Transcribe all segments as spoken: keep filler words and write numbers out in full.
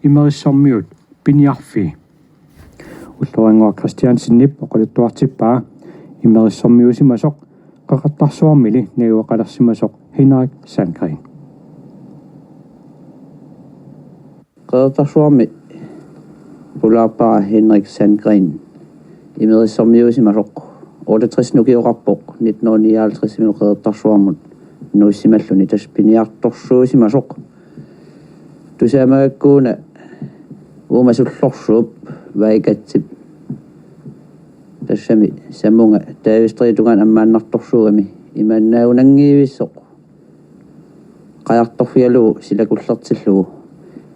Imerissormiut piniarfii. Ulloriannguaq Christiansenip oqaluttuartippaa imerissormiusimasoq Qeqertarsuarmili najugaqalersimasoq Henrik Sandgreen. Qeqertarsuarmi pulaarpara Henrik Sandgreen imerissormiusimasoq. Otteogtres ukioqarpoq, nitten nioghalvtreds Qeqertarsuarmut nuussimalluni, tassa piniartorsuusimasoq. Tusaamaakkuuna uuma sullorsuup Vaigatsip, tassami samunga Davidstræde tungaanut ammaannartorsuugami, imaannaagunanngivissoq qajartorfigalugu silakullertillugu.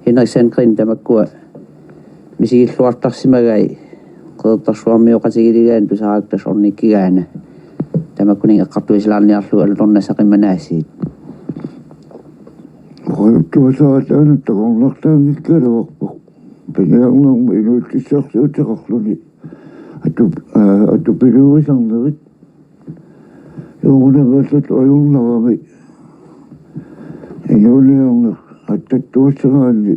Henrik Sandgreen tamakkua misigilluartarsimagai Qeqertarsuarmioqatigiigaanni tusaraakka tassa ornikkigaanni. Tamakkuninnga eqqartuisilaarniarlugu alutornaq saqimmanaasiit. Oqaluttuasaat aana takornartaanngikkaluarpoq. Piniarnermi inuussutissarsiuteqarluni. Atup-, aa, atupiluisarnerit. Soorunami allatut ajornarami. Inuuniarneq attattuassagaanni,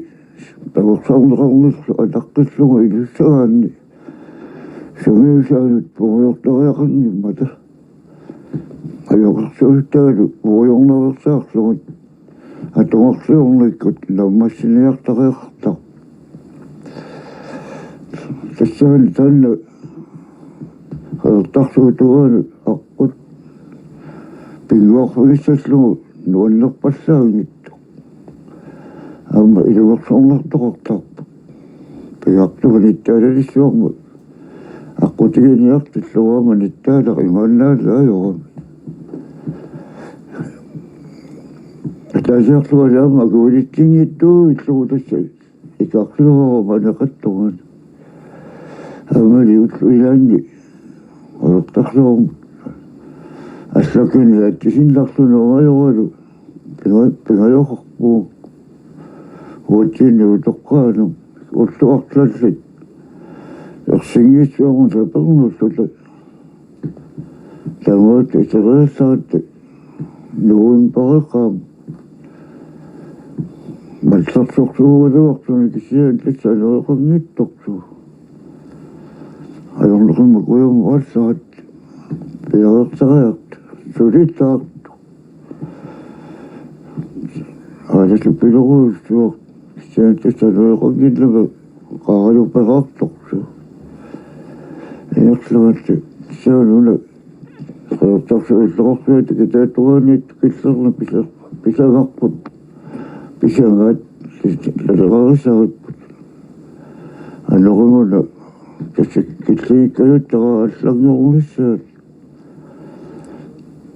takorsarneqarnerlu ataqqillunga iliussagaanni, sungiusaanut puigortariaqanngimmata. Ajoqersuussutaalu puigornaveersaarlugit atugarliornikkut naammassiniartariaqartarpoq. Tassaana taanna Qeqertarsuup tungaanut aqqut pinnguarfigissallugu nuannerpallaanngitsoq. Aamma iluarsornartoqartarpoq. Pigaartumik nittaalalissuarmut aqqutiginiartillugu aamma nittaalaq imaannaallaa ajorami. Ataasiarlugu aamma akuilitsinngitsuuillugu tassa ikarluarama aneqattungaani. Aammali ullut ilaanni Qeqertarsuarmut allakkani aatsisinnarluni ajoralu pinga-, pingajoqarpugut. Uatsinnut utoqqaanut ullut arlallit ersinngissuarmut sapernulluta. Tamaat iteriassaratta novembarip qaammut. Mallarsorsuugaluarluni kisianni tassa anoreqanngitsorsuuvoq. Ajorneqimmat kujammut allaat piareersariartoq, sulisaartoq. Aalasupiloorujussuaq, kisianni tassa anoreqanngilanga qaaraluperaartorsuuvoq. Ingerlaannaq tassa una Qeqertarsuaq illoqarfiata kitaata tungaaniittut killernit pisa-, pisagarput. Pisagaat naleqarisaripput. Anorimuna tassa killigiikkaluartara allanngornissaat.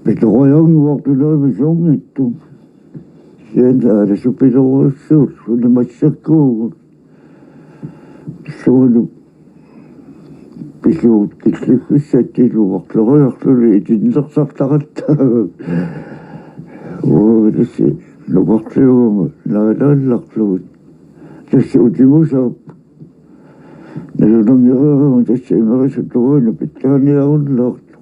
Pitoqajaannguartut naami sunngitsumik. Kisianni aalasupiloorujussuullutik massakkuugut. Suunup pisuut killiffissatut iluarleriarluni itinnersartaqattaarami. Uagut tassa nukarliugama naalaallarlugit. Tassa utimusaapput. Nalunanngereerama tassa imerisut tungaanut pitsaaniarullaartoq.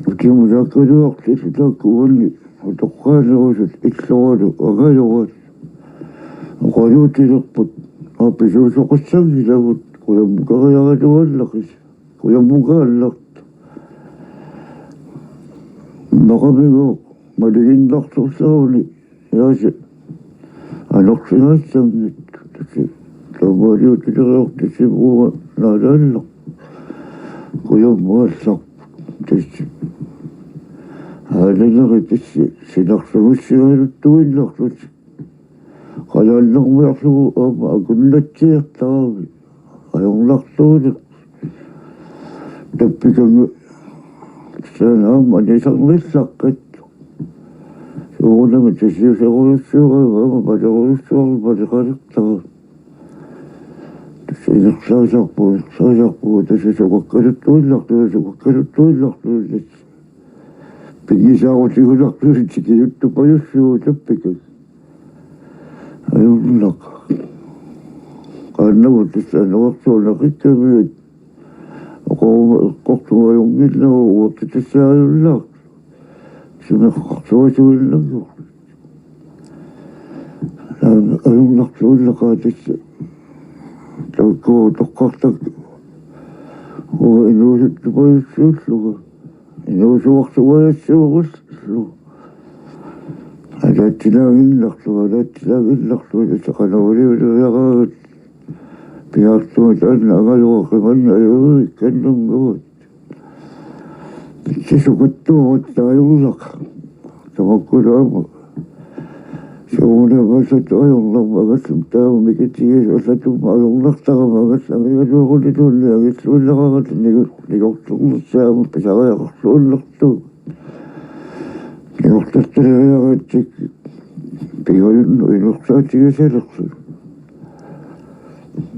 Utimusaakkaluartut taakku uani utoqqaanerusut illoralu angajoralu oqaluutilerput. Aa, pisuusoqassanngilagut, qujammukariaraluallaris. Qujammukaallartoq. Maqamigooq maliginnartorsuaruni. Jaasi. Anorsigaassanngitsoq. Tassa taamaaliutileriartorsimavugut naalaallaq. Qujammaallarput. Tassa. Aalanerit tassa sinarsumissigaluttuinnarlutik. Qalaannarmiarlugu aamma akunnatsiartarami. Ajornarluuneq. Tappikannga. Taanna aamma anisarnillaqqat. Soorunami tasiuserujussuugami aamma palerujussuarlu paleqalertarami. Tassa ingerlaasarpugut, ingerlaasarpugut, tassa sukakkaluttuinnartut, sukakkaluttuinnartut, tassa. Pigisaarutigulaqtusi tikiuttupajussuugut tappikannga. Ajornaq. Qaannamut tassa anoorsuuneqikkamiuk. Oqoruma eqqortumajunngillugu uagut tassa ajornaq. Simeqqarsuasuinnannguaq. Ajornarluunniit tassa. Taakku toqqartakka. Uanga inuusuttupajussuullunga. Inuusuarsuarassuarullu. Ataatsinaannginnarlunga, ataatsinaannginnarlunga, tassa qanoq iliuuseqaraangat. Piaartumik taanna angaluaqimanna ajuuikkannermut. Sisukattuugut taajorlaq. Tamakkulu aamma. Soorunami allatut ajornarmat angallamik taama mikitigisut allatut ajornartaramik angallamik amigaluarunilluunniit angilluinnaraangat nigu-, nigortornissaa aamma pisariaqarluinnartuuvoq. Nigortortariaqaratik pingajunnut inorsaatigisalerlutik.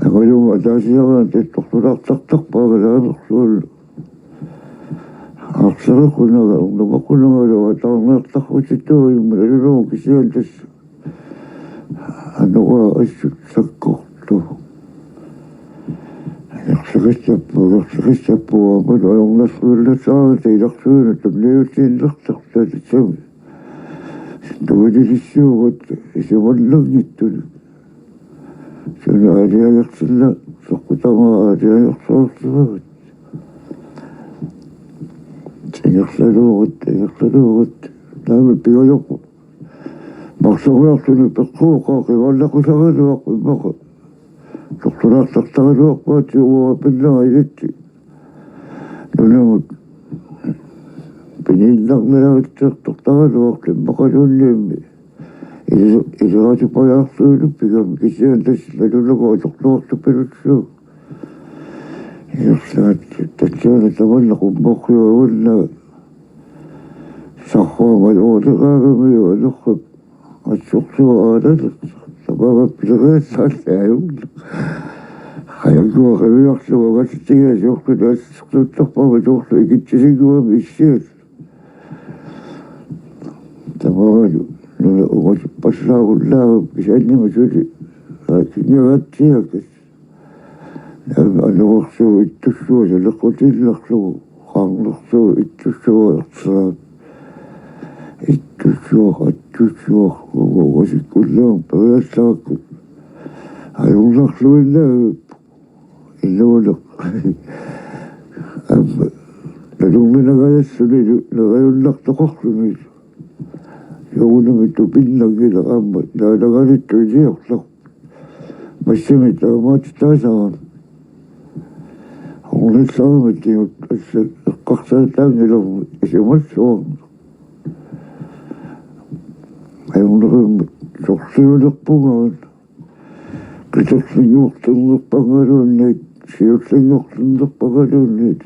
Angaluuma ataasiaraangat tortulaartartarpaanga naamerluunniit. Aarsarequnanga, ornumaqunanga, taarniartarfutittuujummut alulugu kisianni tassa. Anuga assut sakkortoq. Ersakissappu, ersakissappu, aamma ajornarluinnassaanga ilarsuinut tunniutiinnartartut tassami. Tuutilissaagut isumannanngitsunik. Suna aalajangersinnaasut soqutigisagut aalajangersuarsimagut. Ingerlalluagut, ingerlalluagut. Naamik pigajorpoq. Marsorniarluni peqquuqaa qivaannaqusaraluarpoq immaqa. Tortulaartartaraluarpaa tiuapinnanga ilitsi. Nunamut piniinnarniarutsertortaraluartoq immaqaluunniimmi. Ili-, ileraatipajaarsuiluppiga kisianni tassa nalunagooq atorluartuppilussuuvoq. Inersaat tassaana tamanna qummoqqiuagunna sarhuama luuteqaagami aluqqap assorsuaq aalalersoq. Tamanna pileriasaat ajunna. Ajakkua qiviarlugu agatitigiga siortut assorsuuttarpama soorlu ikitsisinnguami issiat. Tamanna nuna umasippassaarullaarami kisiannimi suli. Aa, kinnigatsiakas. Aamma anorersuup ittussuaq saleqqutiinnarlugu, qaarnersuup ittussuaq ersaap. Ittussuaq, attussuaq, uasikkullaaq periallaakku. Ajornarluinnaq inuuneq. Aamma nalunngilangajassumilu nalajunnartoqarluni. Soorunami tupinnanngilaq aamma naalagalittut iliorlaq. Massamik taamaatitaasarami. Ornillarami tigut tassa eqqarsaataanngilarmi isumassuarmi. Ajornerimmat sorliulerpunga. Qiterlinnguartinnerpangaluunniit, siullinnguartinnerpangaluunniit.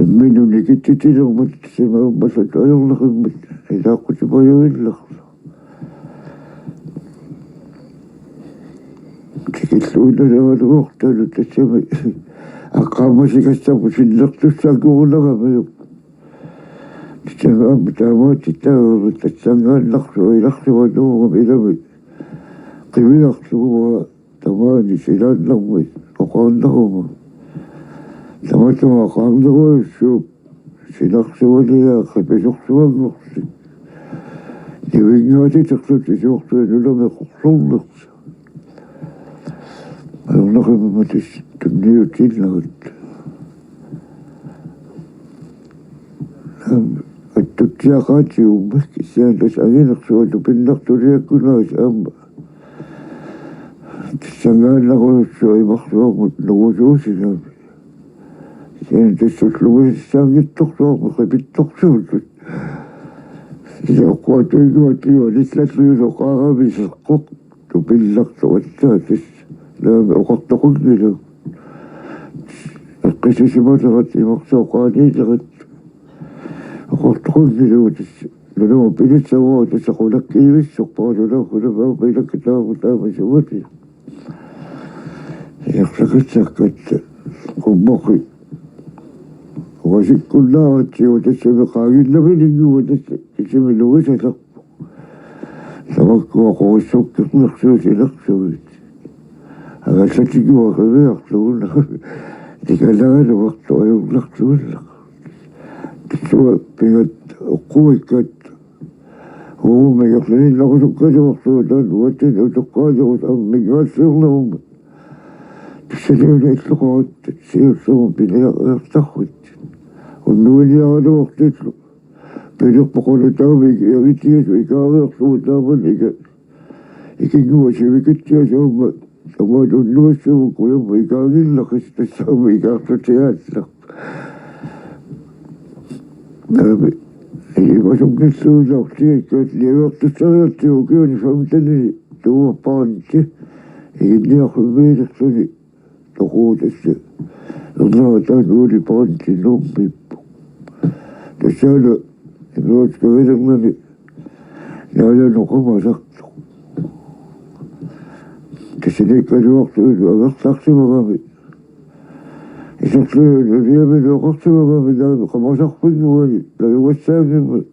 Imminut nikitsitilermat simaammasat ajornerimmat ilaaqqutipajuillarlu. Tikilluinnaraluartalu tassami aqqaammasikassamut sinnertussaagorunaramiuk. Tassami aamma taamaatitaagami tassanngaannarsuaq ilarsuanuugami ilami qiviarlugu tamaani silaannarmi oqaannaruma. Tamatuma qaarnerujussuup sinarsualiaa qipisorsuanngorsi. Nivinngaatiterlutik siorsuit nunami qorlornersi. Ajornerimmat tassa tunniutiinnarlutik. Aamma attutsiaqaatigut kisianni tassa anginersuaq tupinnartuliakkunaasi aamma. Tassanngaannarujussuaq imarsuarmut nungusuusigami. Kisianni tassa ulluminissaanngitsorsuarmut qipittorsuullutik. Isioqquatuinnguatigut alillalluinnaq oqaagami seqqoq tupinnartoq aatsaat tassa. Naamik oqartoqanngilagut. Eqqissisimanerat imarsuaq oqaaniinerat. Oqartoqanngilagut tassa. Nunamut pinissagaa tassa qulakkiivissorpara nunamut nunamut ilakkataamut taama sumati. Ersakissakkat qummoqi. Uasikkunnaaratsigu tassami qaangiinnarminnguaq tassa isimi nuisalerpoq. Tamakkua qorissukkernersuit ilersuit. Angallatiguaq qiviarlugu nikalagaluartoq ajornarluinnaq. Tassunga pigaat oqquikkaat Uummi ikerluni nakusukkaluarlugu taanna uatsinnut utoqqaanerusut aamma mingaarsiornerummat. Tassaniuna illoqarutta siullermik piniariartarput. Unnuiniaraluartullu pilerpoq qulutaami ikiagitsiasu ikaariarlugu taamani ika-, ikinnguaq sivikittiasu aamma tamaat unnuissuugut kujamma ikaanngilaq, tassa aamma ikaartutiaallaq. Naami, imasunngilluinnarlugu ikkaat niuertussariartigu ukiuni femtenini tuuarpaanti iginniarfimmiilerluni toquutassa. Ernerata nuuli paanti Nuummiippoq. Tassaana imerutsik kavilernani naalanut qamasartoq. Tassaniikkaluarlugu angerlarsimagami. Iserluni nuliami oqarsimagami naami qamasarfinnguani najugassaanngimmat.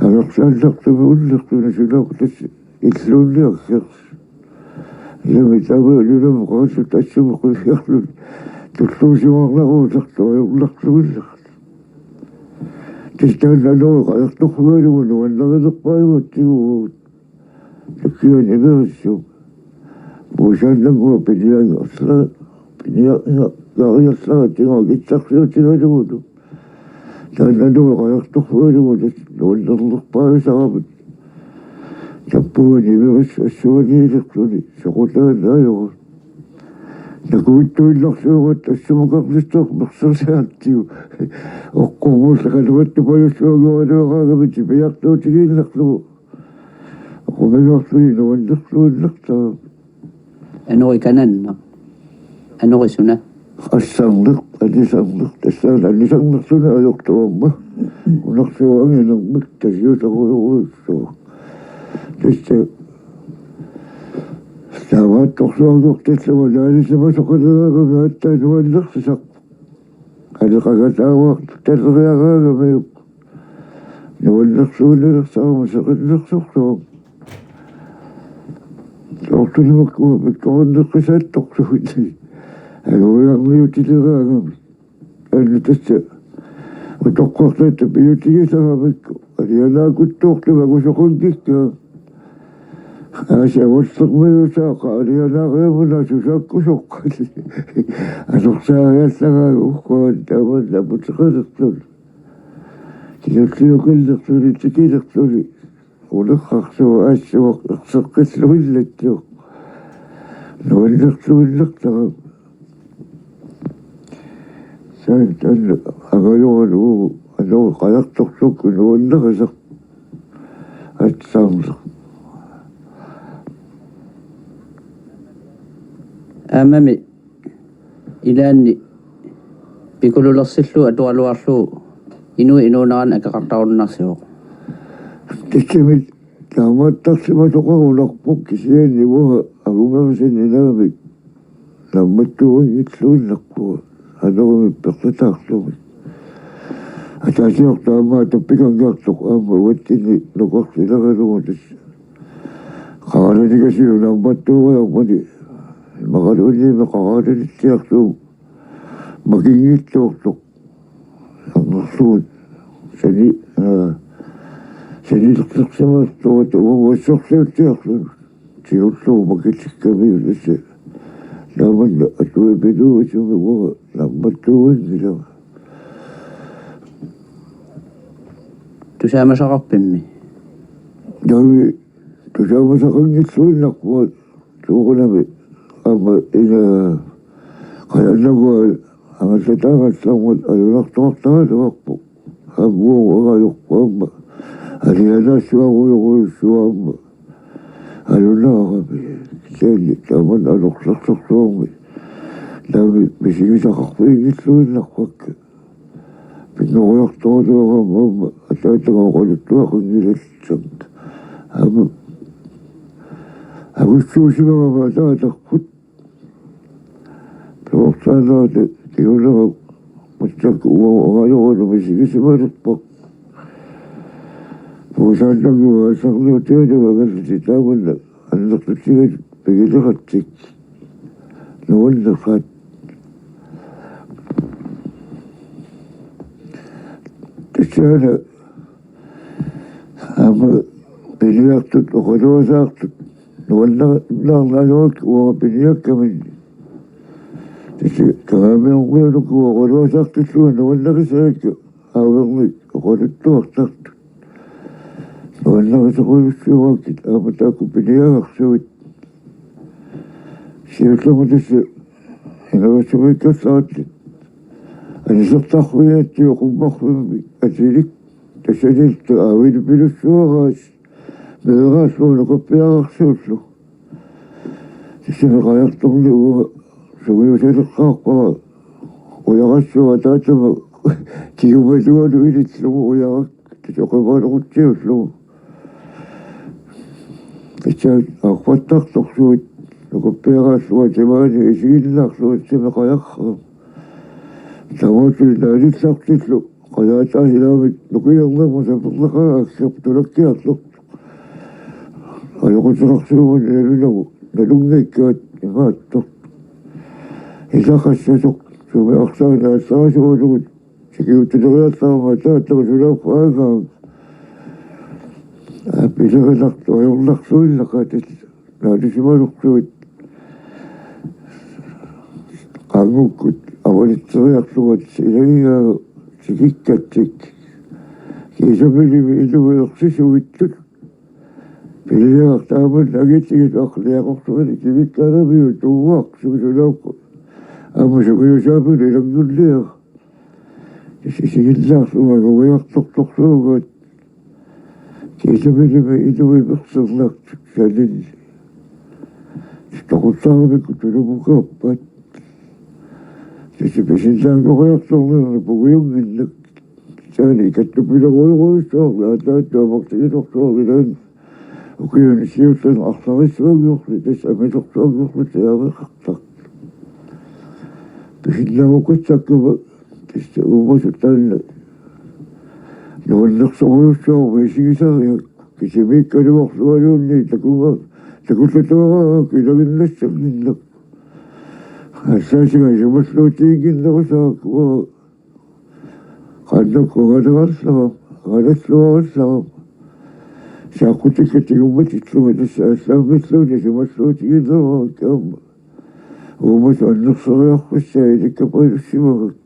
Angerlaannartumik unnerluni sunaaffa tassa illuunniarsiarsi. Ilami taama ilunami qaasut assumaqqiarluni tulluusimaarneruusartoq ajornarluinnarlugu. Tassa taanna Anorit qajartorfigalugu nuannarilerpaajugatsigu. Takiani imerissuup. Puusaannannguaq piniagarla-, piniaga-, gariarlaratsigu kissarsiutigalugulu. Taanna Anorit qajartorfigalugu tassa nuannerlerpaajusarami. Tappuani imerissuup assuaniilerluni soqutaannaajorami. Nakuittuinnarsiuaat assumukarnissaaq mersersiartigu. Oqqormulleqaluattupajussuangualuaraangami tipiartuutigiinnarlugu. Oqqumigaarluni nuannerluinnartarami. Anori kananneq. Anori suna? Assarneq, anisarneq, tassaana anisarneq suna ajortuarma. Unarsuaq anginermik tasiusarujorujussua. Tassa taamaattorsuarniortillunga naalisimasoqaleraangami aatsaat nuannersisarpoq. Qaleqagataaruartut taleriaraangamiuk. Nuannersuunilersarama seqinnersorsuarma. Soorlunimakkua pikkorinneqqisaattorsuit. Ajuiarniutileraangami. Anna tassa utoqqartatta piutigisaramikku. Alianaakuttoorlunga akusoqanngikkaa. Aasiit avallermiusaaq alianaariamuna susaakkusoqqali. Anorsaariallaraagu uagut tamanna aputeqalerluni. Tiulliuqillerluni tikilerluni. Uleqqarsuaq aassuaq erseqqilluinnartoq. Nuannerluinnartarami. Saan taanna angajoralugu Anorit qajartorsukkut nuannerisaq. Aatsaamlu. Aammami ilaanni pikululersillugu atoraluarlugu inuit inuunerani akeqartarunnaarsivoq. Tassami taamaattarsimasoqarunarpoq kisianni uanga angumerisinni naamik naammattuuinngilluinnarpunga Anorimik perlataarlugit. Ataasiartoq aamma tappikanngaartoq aamma uatsinni nukarsileralugu tassa. Qaralanigasiuk naammattuuriarmani. Immaqaluunniimmi qaralanitsiarlugu makinngitsoortoq. Annerluut. Sani, aa, sanilersimaartoq uanga uassorsiutsiarluni. Siullugu makitikkamiuk tassa. Taamanna atuipiluusumi uanga naammattuuinngilanga. Tusaamasaqarpimmi? Taami tusaamasaqanngilluinnarpunga soorunami aamma ina qajannagua angallataagallarmat alunartoqartaraluarpoq. Aamma uagut angajorput aamma alianaassuarujorujussuaq aamma alunaarami. Kisianni taamanna anorlersorsuarmi. Taami misigisaqarfiginngilluinnarpakka. Pinngoriartoraluarama aamma ataataga oqaluttuaqanngilassaq. Aamma akussuusimagama ataatarput. Taorsaanaata tigunera massakkut uagut angajoralumi misigisimalerpara. Puusaannannguaq aasarniutigalugu angallatit taamanna annertutigisut pigileratsigu. Nuannersaat. Tassaana Aamma piniartut oqaluasaartut nuannaarnaajoruk uanga piniakkaminni. Tassa kangaameermiunukku oqaluasaartullu nuannarisarikka aavernik oqaluttuartartut. Nuannarisoqujussuuakkit aamma taakku piniagarsuit. Siullermik tassa inerussumiikkallarattit. Anisartarfigigattigu qummarfimmi atilik tassaniittoq aavilipilussuaraas meeraallugu nukappiararsuullugu. Tassami qajartorni uanga sungiusaleqqaarpara ujarassuaq ataatama kigumalualu ilillugu ujarak tassa oqimaalerutsiullugu. Tassa arfattartorsuit nukappiararsuit timaani isiginnaarsuit tassami qajarrama. Tamattut naalillartillu qajaataasilaamit nukiarnerma saperlaqaakserp tulakkiartoq. Ajoquteqarsuugut nalunagu nalunngikkaat imaattoq. Ilaqassasoq sumi arlaanni aallarasuugalugut sikiutileriallarama ataataa sulaaffa aagaanga. Aap ilerinartoq ajornarsuillaqaat. Naalisimasorsuit qaangukkut avalitseriarlugu ilagigaanga tikikkatsik. Kiisamilimi iluersisuittut. Piliaq taamanna angitigisut aqliaqorsuani kivikkaangamiuk tuuarsuup sulaaffa aamma sungiusaamilu ilanngunniara. Isiginnaarlunga nuiartortorsuugaat. Kiisamilimi inuit perserlaqtut sanilli. Toqutsaaramikku tulumukaappat. Tassa pisinnaanngoriartornerni puigunnginnak. Tassani ikattupilerujorujussuarnik aataattut amerligisorsuarnik ilaanni. Ukiuni siullerni arlarissuanngorluni tassa amisorsuanngorluni taaveqartartoq. Pisinnaagukassakkama tassa uumasut taanna nuannersorujussuarmik isigisariaq kisimiikkaluarlualuunniit takuga takullatuaraangakku ilaginnassannginnakku. Allaasiga isumalluutiginnginnerusaraakku uanga qaannakkut angalaarallarama, angalalluarallarama. Saaqqutikka tigummatillunga tassa allaammilluunniit isumalluutigineruarakkit aamma. Uumasut annerseriarfissaat ilikkapajussimagakku.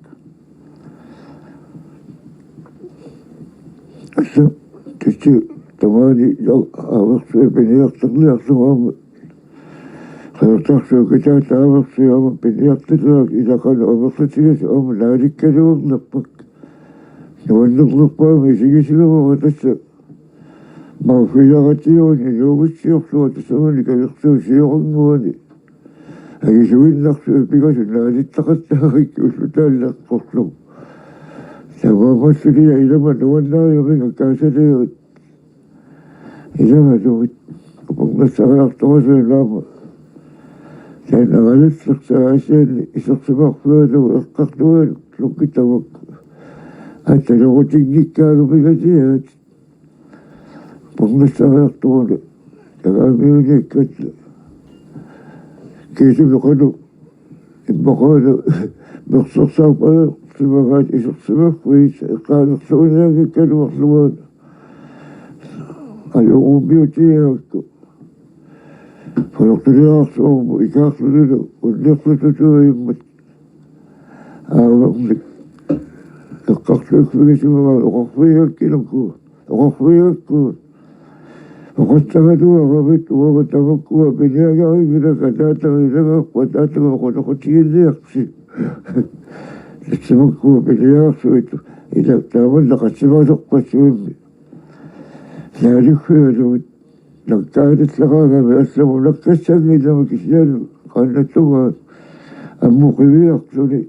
Alla tassa tamaani aaversuit piniartarniarlunga aamma Qeqertarsuup kitaata aaversuit aamma piniartitavakka ilaqanut amerlatigisut aamma naalikkaluarnerpakka. Nuannernerpaamik isigisimavara tassa maaffigiaratiuani nuugitsiorlunga tassamani kajersuup siorannguani. Angisuinnarsuit pingasut naalittaqattaarakkit ulloq taalleqqorlugu. Taamaammallulia ilama nuannarigaminga kaasaleerit. Ilagalugit upernassariartorsuit aamma. Taanna angalallersaasianni isersimaffeelugu eqqartugalukkit tamakku. Attalugutinngikkaangamigatsiaat. Upernassariartoruna. Kangaameermiunikkatta. Kiisami qanoq. Immaqaana mersorsaarpalaasimagaat isersimaffiit eqqaanerluinnaanngikkaluarlugaat. Ajoruummiutigaakku. Pujortuliaarsuarmut ikaarlunilu unnerlututuimmat. Aavernik. Eqqartuiffigisimagaat oqarfigigakku nukku. Oqarfigigakku. Oqassagaluaravit uanga tamakkua piniagarinngilara ataatama ilagarput ataatama oqaloqatigiinniarsi. Tassamakkua piniagarsuit ila taamanna qassimasorpassuimmi. Naaliffigalugit. Nakkaanillaqaagami allamut nakkassanngilami kisianni qaannattugaat ammut qiviarluni.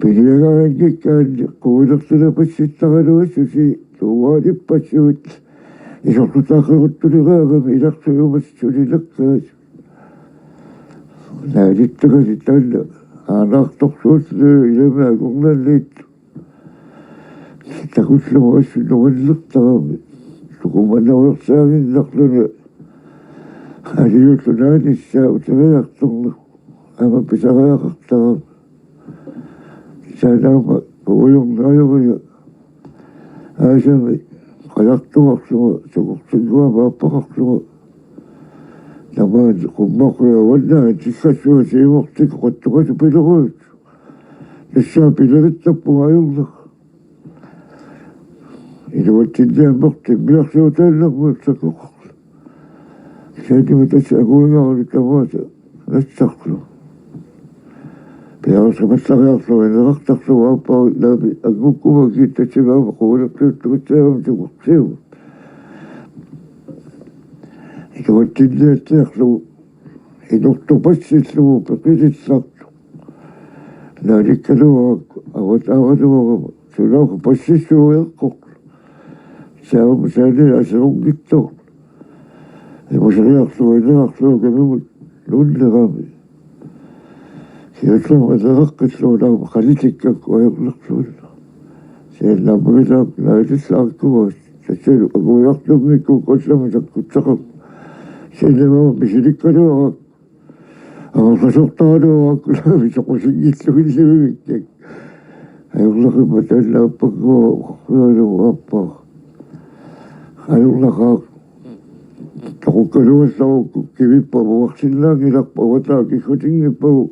Piniagarinngikkaanni quilertulerpassittaraluassusi tuugaalippassuit isorlutaaqeruttuleraangami ilarsuiumassulinakkaat. Naalittakali taanna aanaartorsuullu ilami akornanniit. Takullugu assut nuannertarami. Sukumannaveersaaginnarluni. Aliullu naanissaa uteriartorlu. Aamma pisariaqartarami. Taanna aamma puigornaajorujuk. Aasami Ajortuarlunga, sukorsunnguama aappaqarlunga. Tamaani qummaqquja avannaa tikkassua siuartik qattuqasut pileruit. Tassa pilerittarpunga ajornaq. Iluatsinniammertik timmiarsuutaallarmut sakkoqarlu. Kisianni tassa anguigaarlu tamaasa nassarlu. Piareersimallariarlugu ineqartarlugu aappaa naami angukkuma kiittatsimaama quulertuuttuutsiaama tukorsiugut. Iluatsinniatsiarlugu inortoq passillugu peqilillartoq. Naalikkaluarakku avataaraluarama sulaaq passissuuiaqqoq. Saama saanila aserunngitsoq. Imuseriarlugu ineqarlugu kamimut nuunnerami. Siullermik ineqaqqillugu naamik qalitikkakku ajornarluunniit. Siannaammagilaaq naalillaarkuugaat. Tassalu anguiartunngikkukku allamik sakkussaqarpoq. Siannaammat misilikkaluarakku. Amerlasoortaraluarakku naamik soqusinngillugilluinngikkakku. Ajornaqimmat taanna aappannguara uqarfigalugu aappaa. Ajornaqaaq. Toqukkaluallarukku kivippat muarsinnaanngilarput avataa kiggutinngippagu.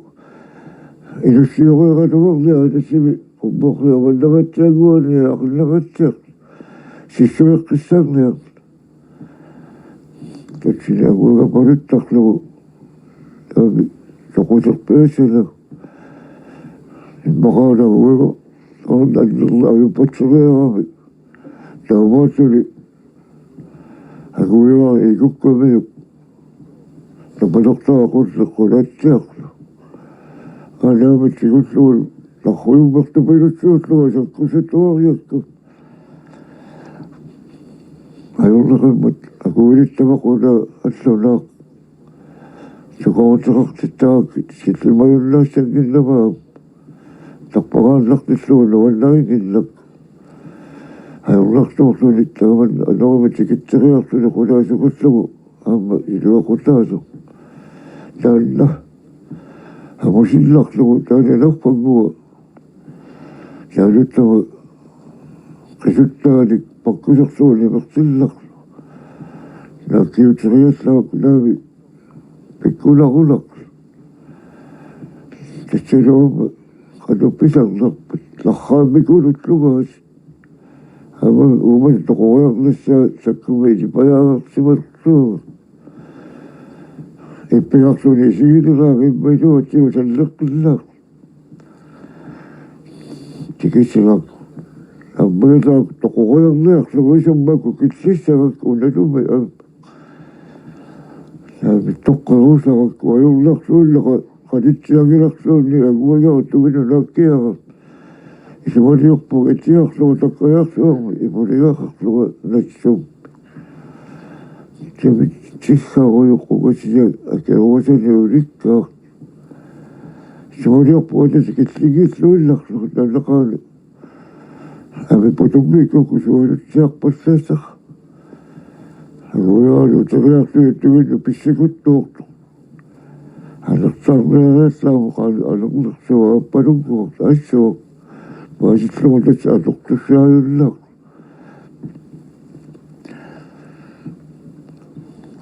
Inussioreraluarlunga tassami qummaqquja avannaratsiannguani aqinnaratsiaq. Sissueqqissaarniarluni. Tassani anguigaparittarlugu. Taami soquserpiassala. Immaqaana anguiga. Ornannerla ajupatseriarami. Taamaattumik. Anguiga ikukkamiuk. Tapatortaa qulleqqulatsiarlu. Anaamit tigullugu. Narrujummertupilussuullugu sakkusatuariakku. Ajornaqimmat akuilittama quna allunaaq. Sukaruteqartittaaq sillimajunnaassanngillugu. Tarparaannartillugu nuannarinnginnakku. Ajornartoorluni tamanna anormik tikitseriarluni qulaasukullugu aamma iluaqutaasoq. Taanna amusinnarlugu taanna naffannguaq. Taannattama qisuttaanik pakkusersuunik imertillarlu. Naakkiuteriallaakku naami pikkunarunarlu. Tassalu aamma qanoq pisarnerpat larraammik ullugaasi. Aamma uuma toqoriarnissaa sakkuma ilipajaareersimalerlugu. Ippigarluni isigileraagimmailuatigut salleqqinnaaq. Tikisivak. Ammagataaq toqoriarniarlugu isummakku killissagakku unalumi am. Naami toqqeruusagakku ajornarsuullaqa qalitsiagilarsuunni anguigaartuginut naakkiaraq. Isumaliorpunga itiarlugu takkajarsuarmi imuliaqarlunga nassum. Timi tiggarujoq qungasiaq akeruusani ulikkaaq. Isumaliorpunga tassa killinngilluinnarlugu nalaqaani. Aamma putunngikkukkut sualutsiarpallaassaaq. Anguigaarlu uteriarlugu tuginnut pissikuttoortoq. Alersaarniarallaammat qaa alernersuaq aappalunngooq assuaq. Paasillugu tassa atortussaajunnaaq.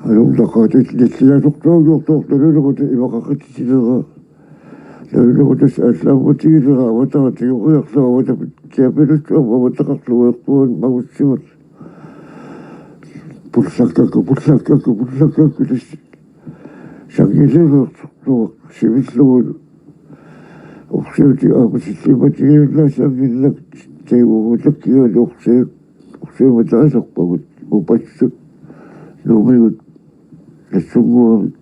Ajornaqaaq tassa nilliasortuagiortoortoq nalunaaqutaq imaqaqatitilera. Nalunaaqutaq tassa allaammatigilera avatara tigoriarlugu avatapit tiapilussuarmik avataqarlugu eqquan magussivat. Pullakkakku, pullakkakku, pullakkakku tassa. Sanngilereersortuaq sivillugu. Orsiuti aamma sillimmatigiunnaassanngillat. Taigugutakkigaat orsiut. Orsiumataasarpagut. Upassut. Nuumigut. Nassunnguamik.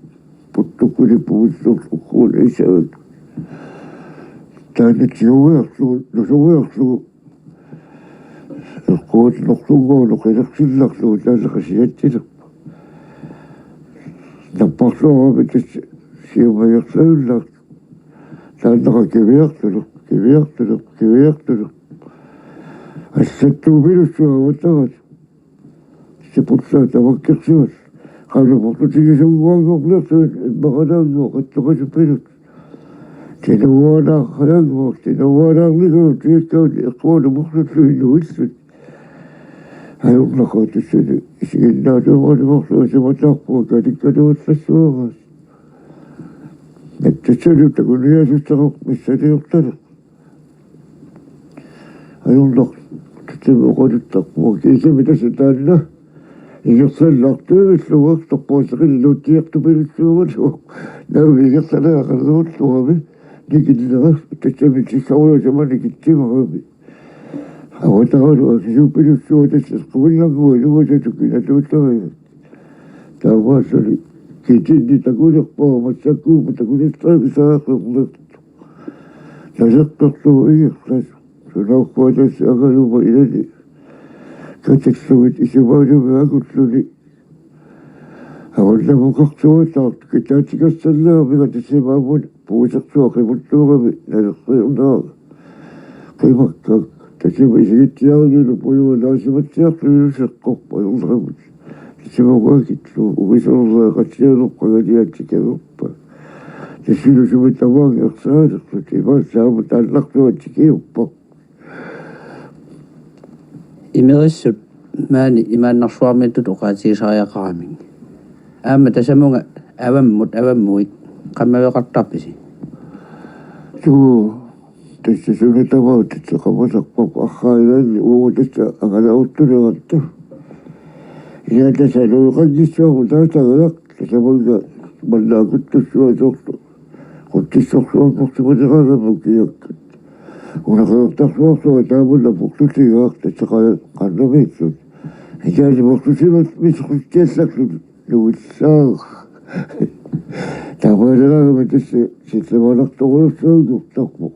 Puttukkuni puulluq ukkuun isavat. Taanna tigoriarlugu, nusoriarlugu. Eqquat noqsunngorlu qilersillarlugu taanna qasiatsilerpoq. Napparluarami tassa siummajarlajunnaaq. Taannaqa kiviartulerpoq, kiviartulerpoq, kiviartulerpoq. Assattuupilussuaq avatarat. Sipullaat tamakkersivat. Qanoq portutigisunguanngorniarlugu immaqalaannguaq qattuqasupiluk. Tinuaanaarniarlugu, tinuaanaarniarlugu tiikkaut eqquanut morsullu inuillut. Ajornaqaaq tassani isiginnaartuugaluarlugu isumataarpunga kalikkaluallassuaraat. Nattassani takuniasussaaq missaliortalik. Ajornaq tassami oqaluttarpunga kiisami tassa taanna ingerlaannartuuvilluartarpunga seqilluutiartupilussuugaluaq. Naamik ingerlaneqarluarlugami nikillera tassami tissarujuusama nikitsimarami. Avataralu akisuupilussuaq tassa quillanngualuasa tukinatuuttariga. Taamaalluni kiitinni takulerpara massakkuummat takulertarigisaaqqernertoq. Naseqqerlugu ingerlasoq. Sunaaffa tassa angaluma ilani katillugit isumaalumi akulluni. Avannamukarsuataaq kitaatigassallaamiga tassami aamma puisersuaq qimuttuugami naleqqiornera qimakkak. Tassami isigitsiarluni pujuga naasimatsiarluni seqqorpa ajornaqimut. Tassami uagakillu uisorlea qatsialerpa galiatsikalerpa. Tassami sumi tamaanga ersaalerlutik imaassinnaavoq aamma taannartuatsikiuppa. Imerissut maani imaannarsuarmiittut oqaatigisariaqaramik. Aamma tasamunga avammut avammuit qammaveqartarpisi? Suu, tassa suna tamaat tassa qamasarpara arraa ilaanni uagut tassa angalaartulerattu. Ila tassa alueqanngitsuarmut taasagaq tasamunga manna akuttussuasoorlu. Qutsissorsuarnersimaneraangama ukiakkat. Una qeqertarsuarsuaq taamani aporlutigaaq tassa qa-, qaannamiillutik. Itaani aporlusimat misqutsiallaklut nuillaaq. Taamaaleraangama tassa sillimanartorujussuanngortarpoq.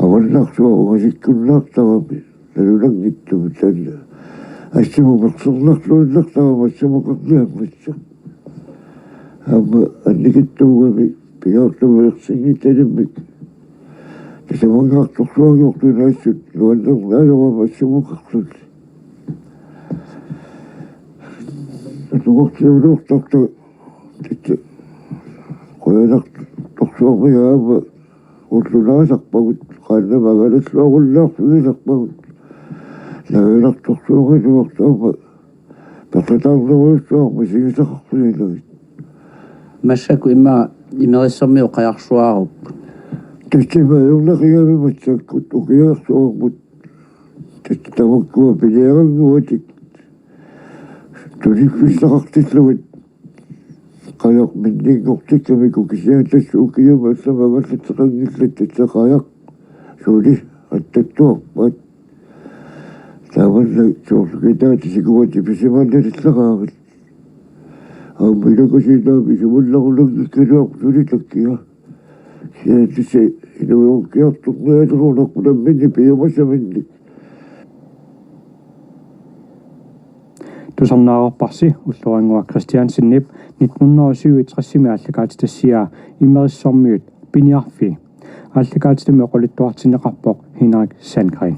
Avannarsuaq ungasikkunnaartarami. Nalunanngitsumik taanna. Assimut mersernarluinnartarami assimut qarniammassaaq. Aamma annikitsuugami pingaartumik ersinngitsalimmik. Tasamanngaartorsuanngortut assut nuannernaajorama assimut qarlulli. Atugarsiunuortarta tassa qujanartorsuarmik aamma ullunaasarpagut, qaannamik angalalluarunnaarfigisarpagut. Naveerartorsuugaluartoq aamma peqataarnerujussuarmik isigisaqarfiginagit. Massakkut immaqa Imerissormiut qajarsuaarupput. Tassami ajornaqigami massakkut ukiarsuarmut. Tassa tamakkua piniarannguatik tuniffissaqartillugit. Qajaq minninngortikkamikku kisianni tassa ukiumut allamut angallatseqanngillat tassa qajaq suli attattuarpat. Tamanna soorlu kitaata sikuata pisimannilerlaqaagit. Aamma ilakusiinnaami isumullarunanngikkaluarpoq suli takkia. Kisianni tassa inuerukkiartornialerunarpoq namminneq piumasaminnik. Tusarnaarparsi Ulloriannguaq Kristiansenip nitten hundrede og syvogtresimi aallakaatitassiaa Imerissormiut piniarfii. Aallakaatitami oqaluttuartinneqarpoq Henrik Sandgreen.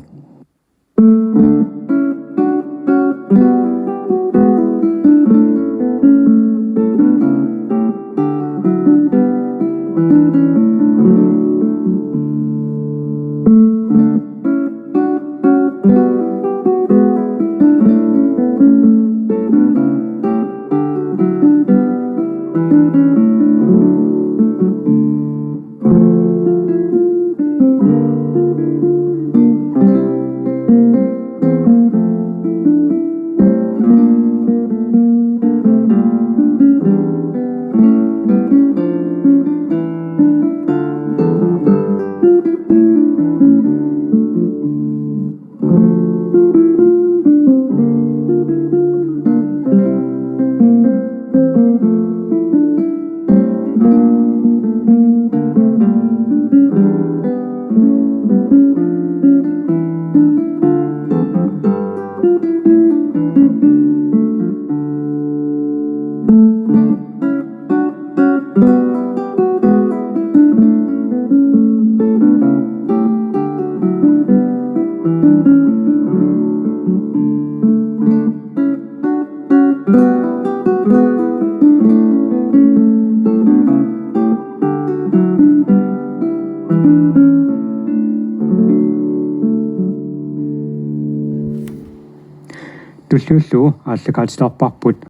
Tulliullugu aallakaatilerparput